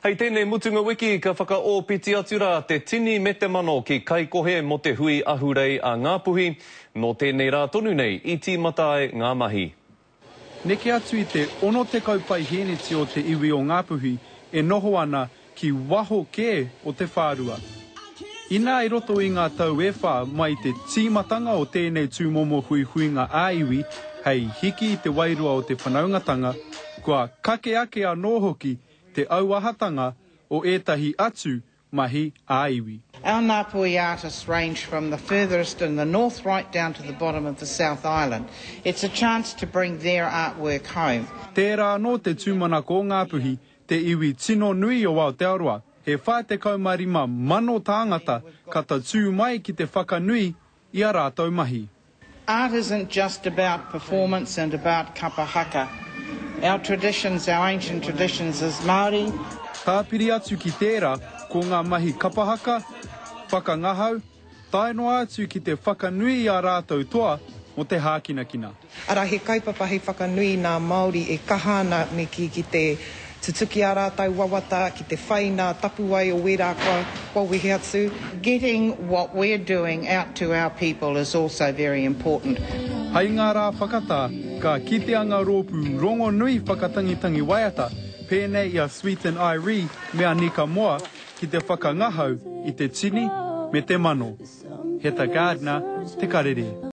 Hei tēnei mutunga wiki ka whakaōpiti atu rā te tini me te mano ki Kaikohe mō te hui ahurei a Ngāpuhi. Nō tēnei rā tonu nei i tīmata ai ngā mahi. Neke atu i te 60 paihēneti o te iwi o Ngāpuhi e noho ana ki waho kē o te whārua. Inā i roto i ngā tau e whā mai i te tīmatanga o tēnei tūmomo huihuinga ā-iwi hei hiki i te wairua o te whanaungatanga, kua kake ake anō hoki te auahatanga o ētahi atu mahi ā-iwi. Our Ngāpuhi artists range from the furthest in the north right down to the bottom of the South Island. It's a chance to bring their artwork home. Tērā anō te tūmanako o Ngāpuhi, te iwi tino nui o Aotearoa, he 45,000 tāngata ka tatū mai ki te whakanui i a rātou mahi. Art isn't just about performance and about kapa haka. Our traditions, our ancient traditions as Māori. Tāpiri atu ki tērā, ko ngā mahi kapa haka, whakangahau, tae noa atu ki te whakanui i ā rātou toa mō te hākinakina. Arā, he kaupapa hei whakanui i nā Māori e kaha ana me kī ki te tutuki ā rātou wawata, ki te whai nā tapuwae o wērā kua, kua wehe atu. Getting what we're doing out to our people is also very important. Hei ngā rā whakatā, ka kitea ngā rōpū rongonui whakatangitangi waiata, pēnei i a Sweet and Irie me Anika Moa, ki te whakangahau i te tini me te mano. Heta Gardiner, Te Karere.